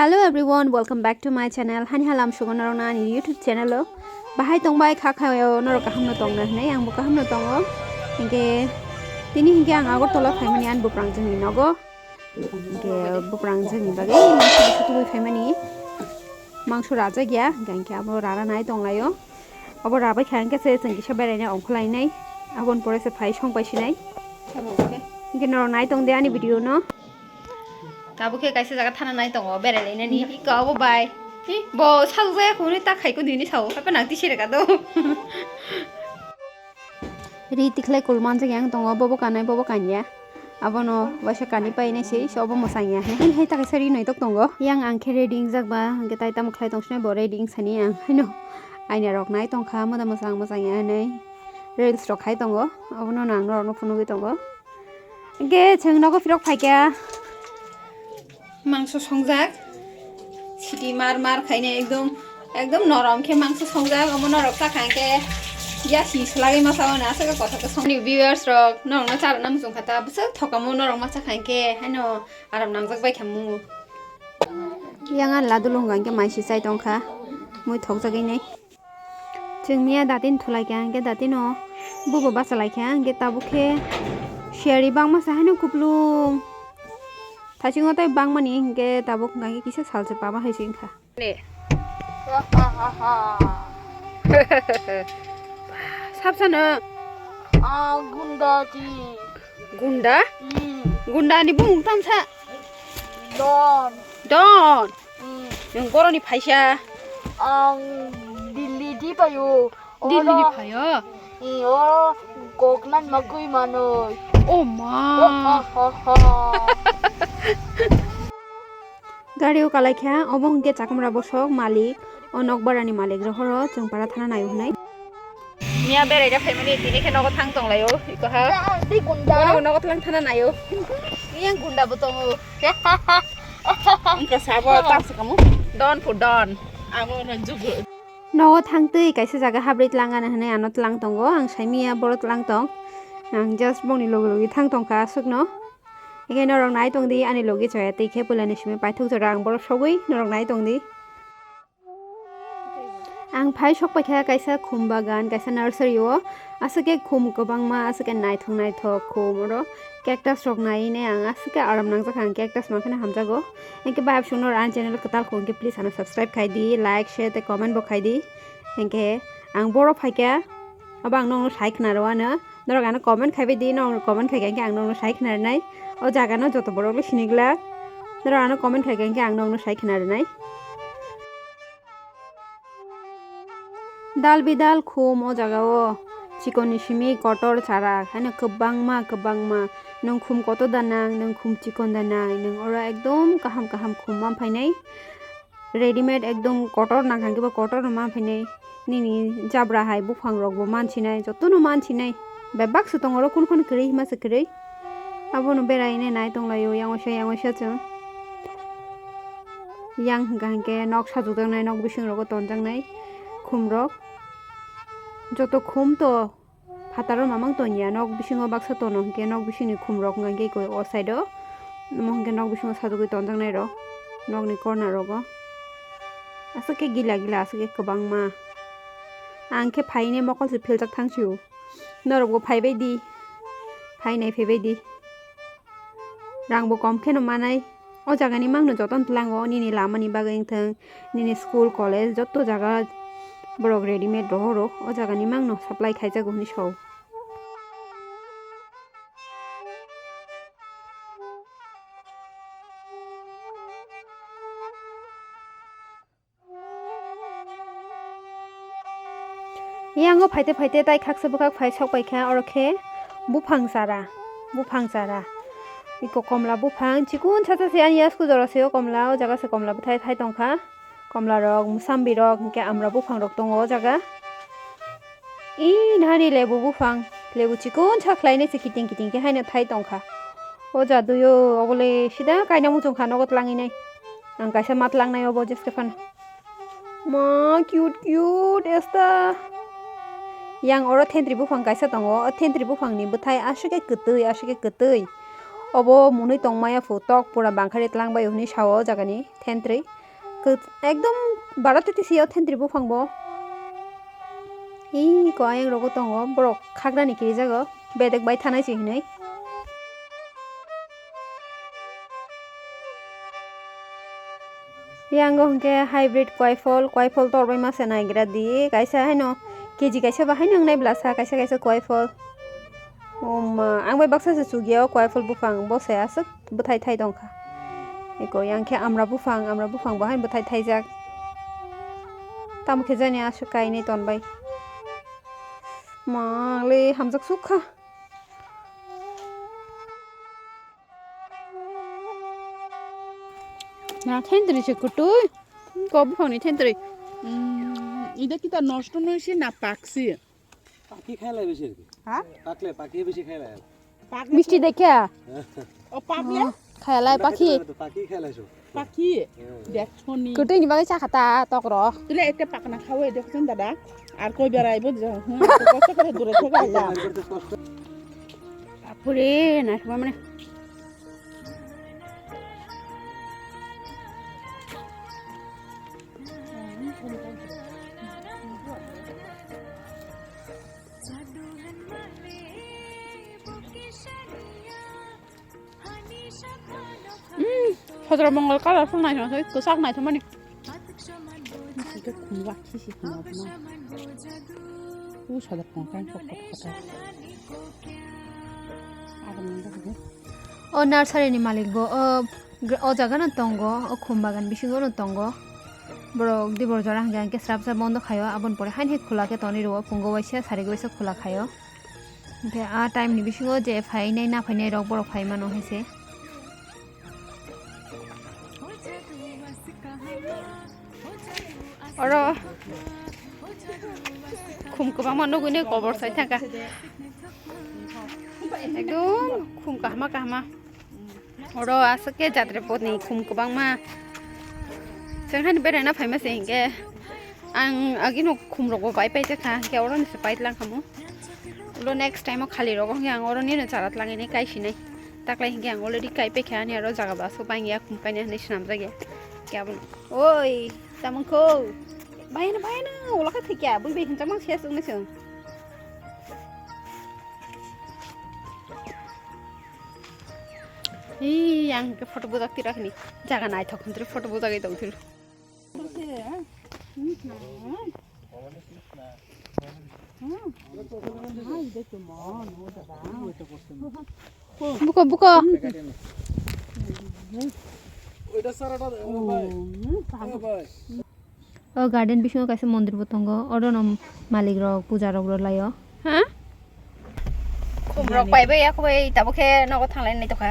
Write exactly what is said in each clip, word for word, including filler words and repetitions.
Hello everyone, welcome back to my channel. Hani halam sugo norok na ani YouTube channel o. Bahai tong bai kha kha yo norok kaham no tong na hinai, ang bo kaham no tongo. Hingke tini hingke ang Agartala phaimani ani buprang jani nogo. Hingke buprang jani bagwi mangso tubui phaimani. Mangso rajak ya, hingke abo rara nai tong laio. Abo rabai kha hingke se chwng kisa beraina ongkhorlainai. Aboni pore se phai song pai sinai. Hingke norok nai tong de ani video no. Tabuk khe kaisa jaga thana nai tongo, berai lainani. Iko abo bai. Hi, bo saluk jaya khe hwnwi ta khai ko dini sao. Hape nang tisi rega do. Ri tikhlai kul manjak yang tongo, bobo kanai, bobo kanya. Abono waisa kani painai se, se obo mwsang ya. Hai, hai, ta kaisa ri noitok tongo. Yang ang khe ready wngjak ba, hwnkhe tai tamo khlai tong sinai bo ready wngsani ang. Haino aina rok nai tongkha, moda mwsang mwsang ya hinwi reels rok khai tongo. Abono ang norokno phunugwi tongo. Hingke chwng nogo phirok phaikha. Mangso songjak. Siti mar mar khaine ekdom, ekdom norom khe mangso songjak. Omo norok chakha hingke ya si swlagwi masa ono aswk khe kothok khe song. Ani viewers rok norokno charwna muchung kha ta bwswk thokamo norok ma chakha hingke haino aram nangjak bai kha mungo. Yang an ladulung hingke mai si chai tongkha. Mui thokjagwi nai. Chwng miya datin thulai kha, hingke datino bubo bachalaikha, hingke tabuk khe siyari bangma se haino kuplung. Thaichungo tei bangmani hingke tabuk hingke kisa salsa pama hai se wngkha. Sabsano. Ah, gunda ji. Gunda? Hmm. Gunda ni bumung tamsa. Don. Don. Hmm. Nwng boroni phaisa? Ang Delhi di payo. Delhi ni phayo? Iyo, koknang magwi manoi. Oh ma. Ha, ha, ha. Gari o kalai kha, obo hwnkhe chakamra bosok malik, o nokbarani malik rohoro chwng para thana naio hwnwi. Miya berai da phaimani tini khe nogo thang tong laio, iko ha. Ang di gunda. Bono nogo thang thana naio. Yang gunda bo tongo. Wngkha sabo tang se kamo. Don pho don. Amo no jugo. Nogo thang twi kaisa jaga habri tlang ano hinwi ano tlang tongo. Ang sai miya boro tlang tong. Ang just bongni logi logi thang tong kha aswk no. Hingke norok nai tong di ani logi chaya twi khe puila ni simi paithak jora ang boro sogwi norok nai tong di. Ang phai sok paikha kaisa khum bagan, kaisa nursery o. Aswk khe khum kwbangma, aswk khe naithok naithok khum oro cactus rok nai nai ang aswk khe aram nangjak ang cactus mankhe hamjago. Hingke bai absong norok ani channel kwtal khum khe please ano subscribe khai di, like, share tei comment bo khai di. Hingke ang boro phaikha, abo ang nokno sai khna rw ano. Norok ano comment khai bai di, norok comment khai kha hingke ang nokno sai khna rwnai. O jaga no joto borok le sini glak. Norok ano comment khai kha hingke ang nokno sai khna rwnai. Dal bidal khum o jaga o chikon ni simi kotor chara haino kwbangma kwbangma nwng khum kotor da nang nwng khum chikon da nang nwng oro ekdom kaham kaham khum man phainai readymade ekdom kotor nang kha hwnkhe bo kotor no man phainai nini jabra hai buphang rok bo man sinai joto no man sinai bebak se tongo oro kunu phano kwrwi hima se kwrwi. Abono beraine nai tonglaio, yang waisa, yang waisa chwng. Yang hwnkha hwnkhe nok sajokjaknai, nok bising rogo tonjaknai khum rok. Joto khum to phataro mamang tongya, nok bisingo baksa tono hwnkhe nok bisingni khum rok hwnkha hwnkhe koi o side o. Omo hwnkhe nok bisingo sajokgwi tonjaknai rok, nokni corner rogo. Aswk khe gila gila, aswk khe kwbangma. Ang khe phaine mokol se philjak thang sio. Norokbo phaibai di. Phainai phaibai di. Rangbo kom kheno manai. O jagani mangno jotono tlango, nini lamani bagwi wngthang, nini school, college, joto jaga borok readymade rohoro. O jagani mangno supply khaijago hinwi sao. Yango phaite phaite tai khaksa bwkhak phai sok paikha, oro khe buphang chara, buphang chara. Iko komla buphang chikon sacha se ani yasku jora se o komla, o jaga se komla bwthai thai tongkha. Komla rok, musambi rok, hinkhe amra buphang rok tongo o jaga. Ee, nahani lebu buphang, lebu chikon sa khlainai se kiting kiting khe haino thai tongkha. O jadui o, obo le sida kaina muchung kha nogo tlanginai. Ang kaisa ma tlangnai obo jeske phano. Ma, cute, cute, esta. Yang oro thentri buphang kaisa tongo. O thentri buphangni bwthai aswk khe kwtwi, aswk khe kwtwi. Obo mwnwi tongmaya phu tok pura bangkhari tlang bai hwnwi sao o jagani thentwrwi. Kw-, ekdom baro titi si o thentwrwi buphang bo. Ii ko ayang rogo tongo, borok khakrani kirijago, bedek bai thanai si hwnwi. Yang o hwnkhe hybrid kwai phol, kwai phol torbai ma se naigra di, kaisa haino K G kaisa ba haino wngnai bwlasa, kaisa kaisa kwai phol. O ma, ang bai baksa se chukya o kwai phol buphang, bo se aswk bwthai thai tongkha. Eko yang khe amra buphang, amra buphang bo haino bwthai thaijak. Tamo khe jani aswk kainwi tonbai. Ma le hamjak sukha. Na thentwrwi se kwtwi. Ko buphangni thentwrwi. Mm, ida kita nosto noi se na paksi. পাখি খাইলে বেশি আর কি। হ্যাঁ? পাকলে পাখি বেশি খাইলে। পাকলে মিষ্টি দেখে? ও পাকলে? খাইলাই পাখি। তো পাখি খাইলে সব। পাখি? হ্যাঁ। দেখছনি? Kwtwini bagwi chakha ta tokro. Tule ekta pakna khawi dekhson dada. Ar koi berai bo je, hmm, kosto kore dure theke aila. Bapore, na suma mane. Hmm, sodro mongol colour phano naithok naithok, kwchak naithok mani. Hwnkhe khumba khisi khumba phano. O sodro mongol colour kotor kotor. Aro mangda hwnkhe. O nursery ni malik bo o, o jaga no tongo, o khum bagan bisingo no tongo. Borok dibor jora hwnkhe hwnkhe srapsa bondo khaio, aboni pore haino hai khula khe tonwi rwo, pungo waisa sari waisa khula khaio. Hwnkhe a time ni bisingo je phainai na phainai rok borok phai mano hai se. Oro khum kwbangma nugwi nai kobor sai thangkha. Ekdom khum kahma kahma. Oro aswk khe jatra poni khum kwbangma. Chwng hani beraina phaima se hinkhe ang agino khum rokbo pai paijak kha, hinkhe oro nise paitlang khamu. Ulo next time o khali rogo hinkhe ang oro nini chara tlangwi nai kaisinai. Taklai hinkhe ang already kai paikha, ani aro jaga bo aswk bangya khum kainai hinwi swnamjakya. Hinkhe abono, oi, tamungkho. Bayana, bayana, ulo kha thikya, bui bai hinchakma se aswk nai chwng. Ee, ang ke photo bujak tira hini. Jaga naithok hwntre photo bujagwi tong thir. Buko, buko. ওইটা সারাটা, ও ভাই। হুম, ও ভাই। O garden bisingo kaisa mondir bo tongo, oro no malik rok puja rok rw laio. Ha? Khum rok pai bai ya, khum bai tabuk khe nogo thanglai nai tokha.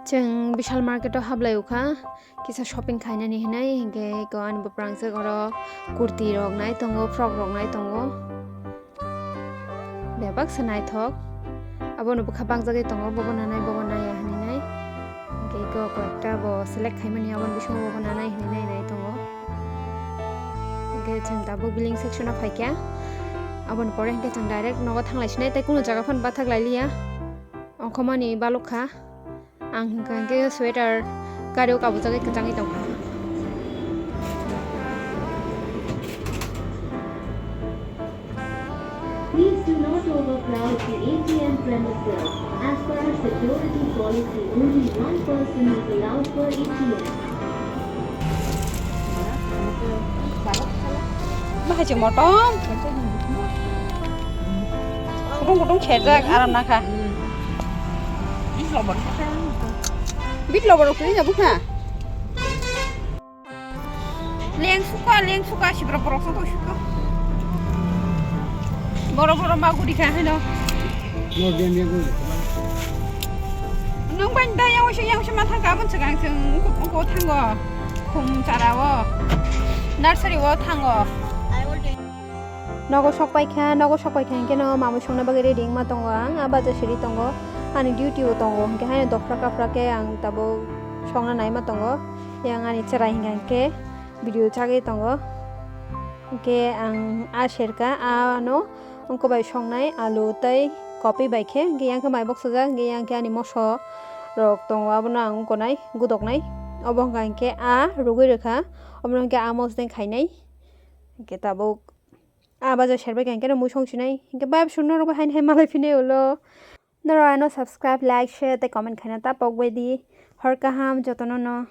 Chwng Vishal market o hablai ukha, kisa shopping khainani hinwi, hinkhe eko ani bwprangjak oro kurti rok nai tongo, frock rok nai tongo. Bebak se naithok. Abono bwkha bakjagwi tongo, bobo nanai, bobo naiya hinwi nai. Hinkhe eko koyekta bo select khaimani, aboni bisingo bobo nanai hinwi nai nai tongo. Hinkhe chwng tabuk billing section o phaikha. Aboni pore hinkhe chwng direct nogo thanglai sinai, tei kunu jaga phano bathak lailiya. Ongkhormani balok kha. Ang hwnkha hwnkhe sweater gari o kabujagwi kwchangwi tongkha. Please do not overcrowd the A T M premises. As per our security policy, only one person is allowed per A T M. Bahai se motom. Kutung kutung sejak aram nakha. Bit lobo rok tuli jabu kha. Leng suka, leng suka, sibrok borok sa to suka. Boro boro ma guri kha heno. No, dia, dia, guri. Nung ban da yang usi, yang usi ma thang ka, bun segang seng, ko, ko thango. Khum chara o. Nursery o thango. Nogo sok pai kha, nogo sok pai kha, hingke no mamui songna bagwi ready wngma tongo ang, a baja siri tongo. Ani duty o tongo, hingke haino dophra kaphra khe ang tabuk songna naima tongo. Yang ani chwrai hingka hingke video chagwi tongo. Hingke ang a serka, ano wngkha bai songnai alu tei kopi bai khe, hingke yang khe mai boksajak, hingke yang khe ani moso rok tongo, abono ang wngkha nai gudoknai. Obo hingka hingke a rugwi rwkha, obono hingke a mosdeng khainai. Hingke tabuk a baja serbai kha hingke no mui songsinai, hingke bai bwswk norok bai haino hai malai phinai ulo. Norok ano subscribe, like, share tei comment khaina ta pokbai di. Hor kaham jotono no.